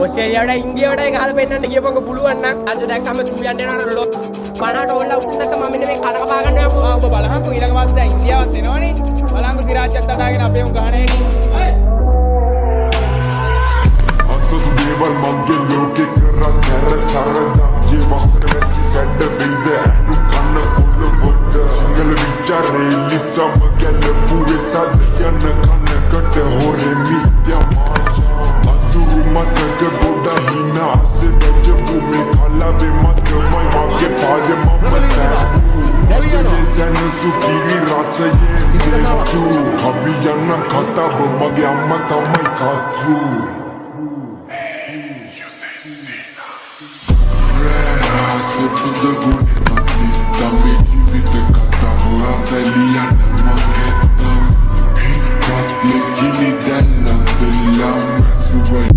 ඕස්ට්‍රේලියාවට, ඉන්දියාවට ගහලා පෙන්නන්න කියපන්කො පුළුවන් නම්. අද දැක්කම චූයන්ට එනවා ලෝ 50ට ඕල්ලා උත් නැත්නම් මම මෙන්න මේ කන කපා ගන්නවා යකෝ. ආ, ඔබ බලහන්කෝ, ඊළඟ මාසේ දැන් ඉන්දියාවත් එනවනේ. බලහන්කෝ සිරාජ්‍යත් අටාගෙන අපේ උන් ගහන හැටි. අසතු දේවල් මගේ ලෝකෙ කර සැර සරදා. ඒ වසර වැසි සැඩ වෙයිද ඇනු කන්න පොළොවට. සිංහල විචාරේ ලිසම ගැලපුවේ තද යන කනකට හොරේ මිත්‍යා මායා. අතුරු මතක ගොඩ හින අසේ වැජපු මේ කලාවේ මතමයි මගේ පාද මම තැබූ සැනසු කිරි රසයෙන් හේතු කවි යන කතාව මගේ අම්මා තමයි කතු. රහස පුද වුණේ මසිතා මේ ජීවිත කතාව රස ලියන්න මං එතම් පිටත් ලෙකිනි දැල්ල සෙල්ලම් ඇසුව.